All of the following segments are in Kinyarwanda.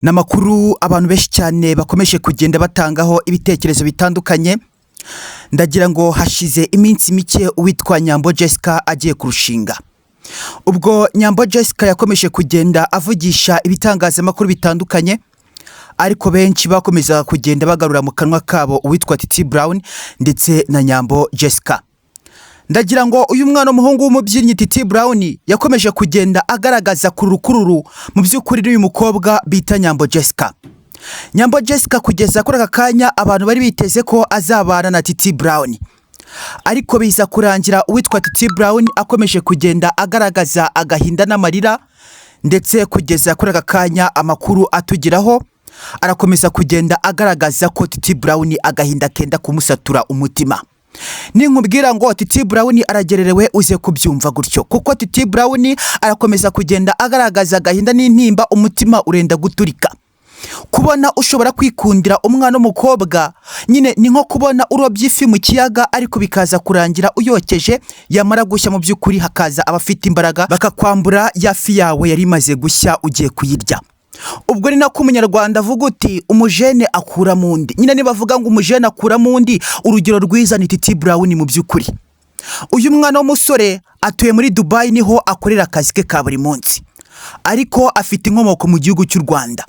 Ni amakuru abantu benshi cyane bakomeje kugenda batangaho ibitekerezo bitandukanye. Ndagira ngo hashize iminsi mike uwitwa Nyambo Jessica agiye kurushinga. Ubwo Nyambo Jessica yakomeje kugenda avugisha ibitangazamakuru bitandukanye, ariko benshi bakomezaga kugenda bagarura mu kanwa kabo uwitwa Titi Brown ndetse na Nyambo Jessica. Ndagira ngo uyu mwana w'umuhungu w'umubyinnyi Titi Brown yakomeje kugenda agaragaza kurukururu mu by'ukuri n'uyu mukobwa bita Nyambo Jessica. Nyambo Jessica kugeza kuri aka kanya abantu bari biteze ko azabana na Titi Brown, ariko biza kurangira uwitwa Titi Brown akomeje kugenda agaragaza agahinda n'amarira, ndetse kugeza kuri aka kanya amakuru atugeraho arakomeza kugenda agaragaza ko Titi Brown agahinda kenda kumusatura umutima. Ninkubwira ngo Titi Brown aragererewe, uze kubyumva gutyo, kuko Titi Brown arakomeza kugenda agaragaza agahinda n'intimba, umutima urenda guturika. Kubona ushobora kwikundira umwana w'umukobwa nyine ni nko kubona urobye ifi mu kiyaga, ariko bikaza kurangira uyokeje, yamara gushya mu by'ukuri hakaza abafite imbaraga bakakwambura ya fi yawe yari imaze gushya ugiye kuyirya. Ubwo ni nako Umunyarwanda avuga uti: "Umujene akura mu ndi." Nyine nibavuga ngo umujene akura mu ndi, urugero rwiza ni Titi Brown. Mu by'ukuri uyu mwana w'umusore atuye muri Dubayi, niho akorera akazi ke ka buri munsi, ariko afite inkomoko mu gihugu cy'u Rwanda.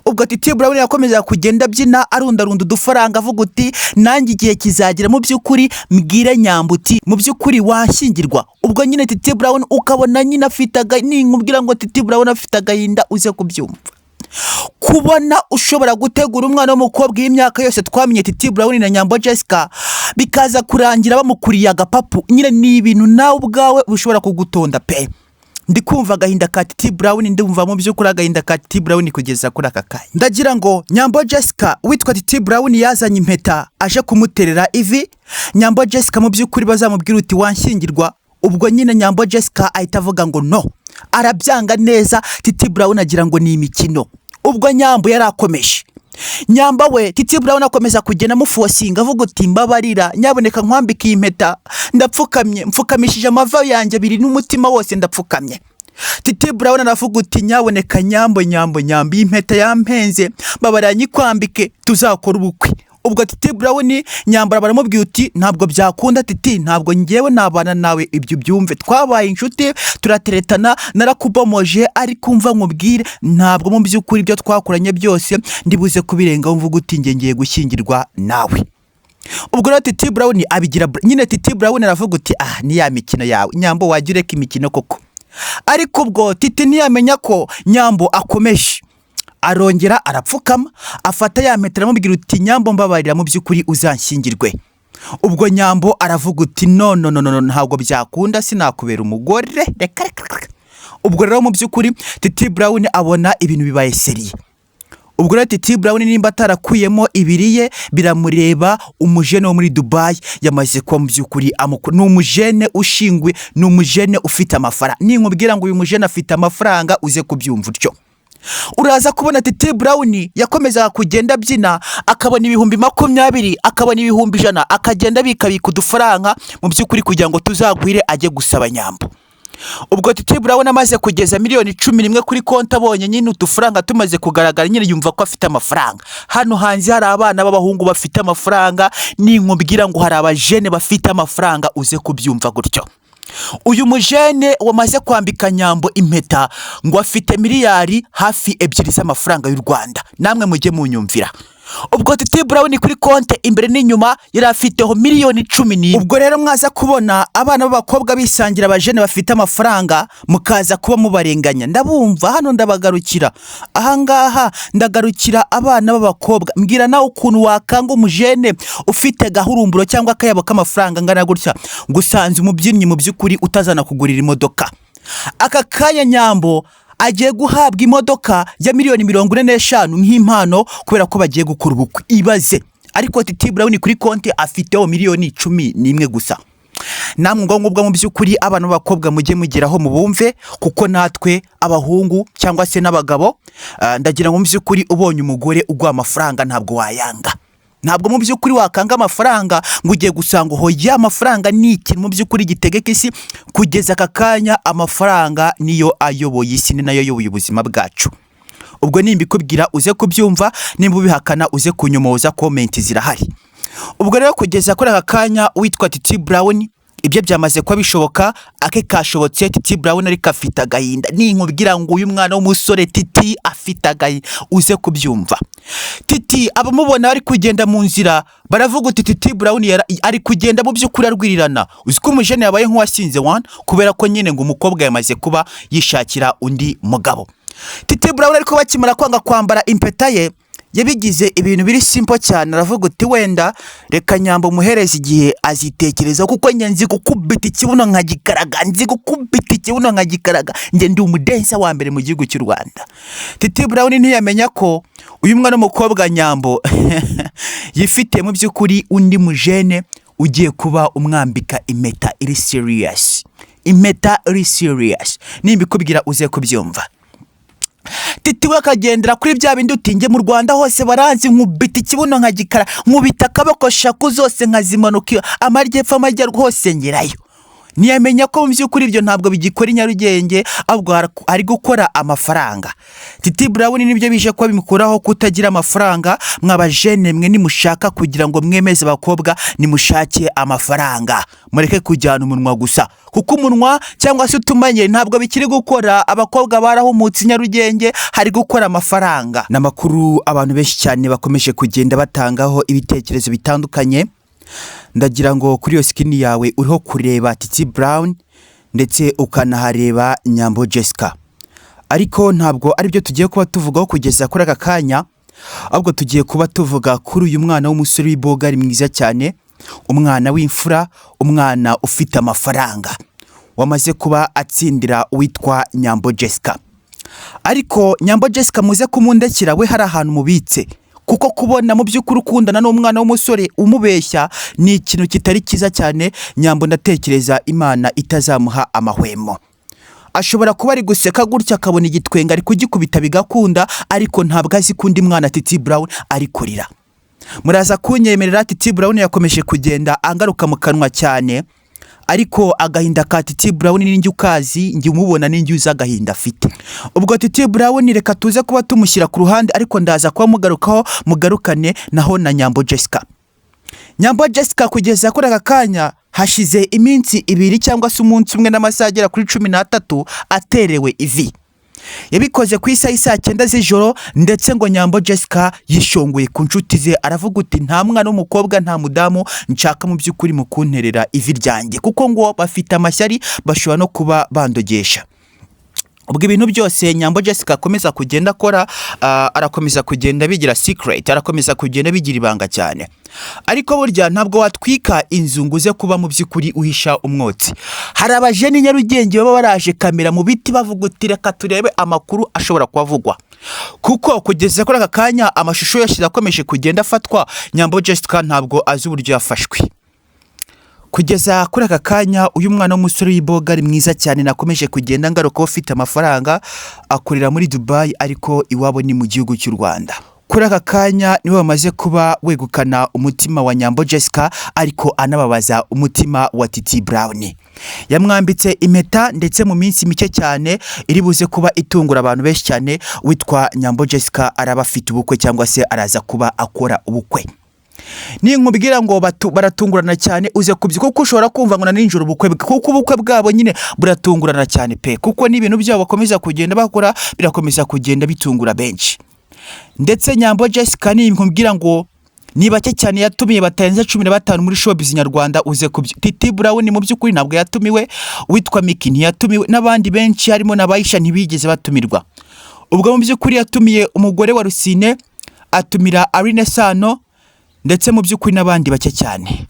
Ubwo Titi Brown yakomezaga kugenda abyina, arundarunda udufaranga, avuga uti: "Nanjye igihe kizagera mu by'ukuri mbwire Nyambo uti mu by'ukuri washyingirwa." Ubwo nyine Titi Brown ukabona nyine afite, ninkubwira ngo Titi Brown afite agahinda, uze kubyumva. Kubona ushobora gutegura umwana w'umukobwa y'imyaka yose twamenye Titi Brown na Nyambo Jessica, bikaza kurangira bamukuriye agapapu, nyine ni ibintu nawe ubwawe ushobora kugutonda pe. Ndi kumva agahinda ka Titi Brown, ndumva mu by'ukuri agahinda ka Titi Brown kugeza kuri aka kanya. Ndagira ngo Nyambo Jessica, witwa Titi Brown yazanye impeta aje kumuterera ivi. Nyambo Jessica mu by'ukuri bazamubwira uti: "Wanshyingirwa?" Ubwo nyine Nyambo Jessica ahita avuga ngo no, arabyanga neza. Titi Brown agira ngo ni imikino. Ubwo Nyambo yari akomeje, Nyamba we, Titi Brown akomeza kugenda amuforcinga, avuga uti: "Mbabarira nyaboneka nkwambike iyi mpeta, ndapfukamye, mfukamishije amavi yanjye abiri n'umutima wose, ndapfukamye." Titi Brown aravuga uti: "Nyaboneka Nyambo, Nyambo, Nyambo, iyi mpeta yampenze, mbabarira nyikwambike tuzakora ubukwe." Ubwo Titi Brown, Nyambara baramubwira uti: "Ntabwo byakunda Titi, ntabwo ngewe nabana nawe, ibyo byumve. Twabaye inshuti, turateretana, narakubomoje, ariko umva nkubwire, ntabwo mu by'ukuri ibyo twakoranye byose ndibuze kubirengaho mvuga uti nge ngiye gushyingirwa nawe." Ubwo rero Titi Brown abigira nyine, Titi Brown aravuga uti: "Ah, ni ya mikino yawe Nyambo, wajya ureka imikino koko." Ariko ubwo Titi ntiyamenya ko Nyambo akomeje, arongera arapfukama, afata ya mpeta, aramubwira uti: "Nyambo, mbabarira mu by'ukuri uzanshyingirwe." Ubwo Nyambo aravuga uti: "No, no, no, no, ntabwo byakunda, sinakubera umugore, reka reka reka." Ubwo rero mu by'ukuri Titi Brown abona ibintu bibaye sérieux. Ubwo rero Titi Brown nimba atarakuyemo ibiriye biramureba. Umujene wo muri Dubayi yamaze kuba mu by'ukuri ni umujene ushingwe, ni umujene ufite amafaranga. Ninkubwira ngo uyu mujene afite amafaranga, uze kubyumva utyo. Uraza kubona Titi Brown yakomezaga kugenda abyina, akabona 20,000, akabona 100,000, akagenda abikabika udufaranga mu by'ukuri kugira ngo tuzagwire ajye gusaba Nyambo. Ubwo Titi Brown amaze kugeza miliyoni 11 kuri konti, abonye nyine udufaranga tumaze kugaragara, nyine yumva ko afite amafaranga. Hano hanze hari abana b'abahungu bafite amafaranga. Ninkubwira ngo hari abajene bafite amafaranga, uze kubyumva gutyo. Uyu mujene wamaze kwambika Nyambo impeta ngo afite miliyari hafi 2 z'amafaranga y'u Rwanda, namwe mujye munyumvira. Ubwo Titi Brown kuri konti imbere n'inyuma yari afiteho miliyoni 11. Ubwo rero mwaza kubona abana b'abakobwa bisangira abajene bafite amafaranga, mukaza kuba mubarenganya. Ndabumva hano, ndabagarukira ahangaha, ndagarukira abana b'abakobwa. Mbwira nawe ukuntu wakanga umujene ufite gahurumburo cyangwa akayabo k'amafaranga angana gutya, ngo usanze umubyinnyi mu by'ukuri utazana kugurira imodoka. Aka kanya Nyambo agiye guhabwa imodoka ya miliyoni 45 nk'impano kubera ko bagiye gukora ubukwe, ibaze. Ariko Titi Brown kuri konti afiteho miliyoni 11 gusa. Namwe ubwo ngubwo mu by'ukuri abana b'abakobwa mujye mugeraho mubumve, kuko natwe abahungu cyangwa se n'abagabo, ndagira ngo mu by'ukuri ubonye umugore uguha amafaranga ntabwo wayanga. Ntabwo mu by'ukuri wakanga amafaranga ngo ugiye gusanga hoya. Amafaranga ni ikintu mu by'ukuri gitegeka isi kugeza aka kanya. Amafaranga niyo ayoboye isi, ni nayo ayoboye ubuzima bwacu. Ubwo nimbikubwira uze kubyumva, nimba ubihakana uze kunyomoza, comment zirahari. Ubwo rero kugeza kuri aka kanya witwa Titi Brown ibyo byamaze kuba bishoboka, ake kashobotse. Titi Brown ariko afite agahinda. Ninkubwira ngo uyu mwana w'umusore Titi afite agahinda, uze kubyumva. Titi abamubona bari kugenda mu nzira baravuga uti: "Titi Brown ari kugenda mu by'ukuri arwirirana." Uzi ko umujene yabaye nk'uwasinze wana, kubera ko nyine ngo umukobwa yamaze kuba yishakira undi mugabo. Titi Brown ariko bakimara kwanga kwambara impeta ye, yabigize ibintu biri simple cyane, aravuga uti: "Wenda reka Nyambo umuhereze igihe azitekerezaho, kuko njye nzi gukubita ikibuno nkagikaraga, nzi gukubita ikibuno nkagikaraga, njye ndi umudancer wa mbere mu gihugu cy'u Rwanda." Titi Brown ntiyamenya ko uyu mwana w'umukobwa Nyambo yifitiye mu by'ukuri undi mujene ugiye kuba umwambika impeta iri serious, impeta iri serious. Nimbikubwira uze kubyumva. Titi we akagendera kuri bya bindi uti: "Njye mu Rwanda hose baranzi, nkubita ikibuno nkagikara, nkubita akaboko, shaku zose nkazimanuka, amajyepfo, amajyaruguru, hose ngerayo." Ntiyamenya ko mu by'ukuri ibyo ntabwo bigikora i Nyarugenge, ahubwo ari gukora amafaranga. Titi Brown nibyo bije kuba bimukuraho kutagira amafaranga. Mwabajene mwe, nimushaka kugira ngo mwemeze abakobwa, nimushake amafaranga, mureke kujyana umunwa gusa, kuko umunwa cyangwa se utumanye ntabwo bikiri gukora. Abakobwa barahumutse, i Nyarugenge hari gukora amafaranga. Ni amakuru abantu benshi cyane bakomeje kugenda batangaho ibitekerezo bitandukanye. Ndagira ngo kuri iyo screen yawe uriho kureba Titi Brown ndetse ukanahareba Nyambo Jessica, ariko ntabwo aribyo tugiye kuba tuvugaho kugeza kuri aka kanya, ahubwo tugiye kuba tuvuga kuri uyu mwana w'umusore w'ibogari mwiza cyane, umwana w'imfura, umwana ufite amafaranga wamaze kuba atsindira uwitwa Nyambo Jessica. Ariko Nyambo Jessica muze kumundekera we, hari ahantu mubitse, kuko kubona mu by'ukuri ukundana n'umwana w'umusore umubeshya ni ikintu kitari cyiza cyane. Nyambo ndatekereza Imana itazamuha amahwemo. Ashobora kuba ari guseka gutya akabona igitwenga ari kugikubita bigakunda, ariko ntabwo azi ko undi mwana Titi Brown ari kurira. Muraza kunyemerera, Titi Brown yakomeje kugenda angaruka mu kanwa cyane, ariko agahinda ka Titi Brown ninjye ukazi, njye umubona ninjye uzi agahinda afite. Ubwo Titi Brown reka tuze kuba tumushyira ku ruhande, ariko ndaza kuba mugarukaho, mugarukane naho na Nyambo Jessica. Nyambo Jessica kugeza kuri aka kanya hashize iminsi 2 cyangwa se umunsi umwe n'amasaha agera kuri 13 aterewe ivi. Yabikoze ku isaha y'isaa 9 z'ijoro, ndetse ngo Nyambo Jessica yishongoye ku nshuti ze, aravuga uti: "Nta mwana w'umukobwa, nta mudamu nshaka mu by'ukuri mu kunterera ivi ryanjye, kuko ngo bafite amashyari, bashobora no kuba bandogesha." Ubwo ibintu byose Nyambo Jessica akomeza kugenda akora, arakomeza kugenda bigira secret, arakomeza kugenda bigira ibanga cyane. Ariko burya ntabwo watwika inzu ngo uze kuba mu by'ukuri uhisha umwotsi. Hari abajeni Nyarugenge baba baraje kamera mu biti, bavuga uti: "Reka turebe amakuru ashobora kuhavugwa," kuko kugeza kuri aka kanya amashusho yashyize akomeje kugenda afatwa, Nyambo Jessica ntabwo azi uburyo yafashwe. Kugeza kuri aka kanya uyu mwana w'umusore w'ibogari mwiza cyane nakomeje kugenda ngaruka, ufite amafaranga, akorera muri Dubai ariko iwabo ni mu gihugu cy'u Rwanda. Kuri aka kanya niwe wamaze kuba wegukana umutima wa Nyambo Jessica, ariko anababaza umutima wa Titi Brown. Yamwambitse impeta, ndetse mu minsi mike cyane iri buze kuba itungura abantu benshi cyane, witwa Nyambo Jessica araba afite ubukwe cyangwa se araza kuba akora ubukwe. Ninkubwira ngo baratungurana cyane, uze kubyi, kuko ushobora kumva ngo na nijoro ubukwe kuko ubukwe bwabo nyine buratungurana cyane pe, kuko n'ibintu byabo bakomeza kugenda bakora birakomeza kugenda bitungura benshi. Ndetse Nyambo Jessica ninkubwira ngo ni bake cyane yatumiye, batarenze 15 muri showbiz nyarwanda, uze kubyi. Titi Brown mu by'ukuri ntabwo yatumiwe, witwa Miki ntiyatumiwe, n'abandi benshi harimo na Bayisha ntibigeze batumirwa. Ubwo mu by'ukuri yatumiye umugore wa Rusine, atumira Aline Sano, ndetse mu by'ukuri n'abandi bake cyane.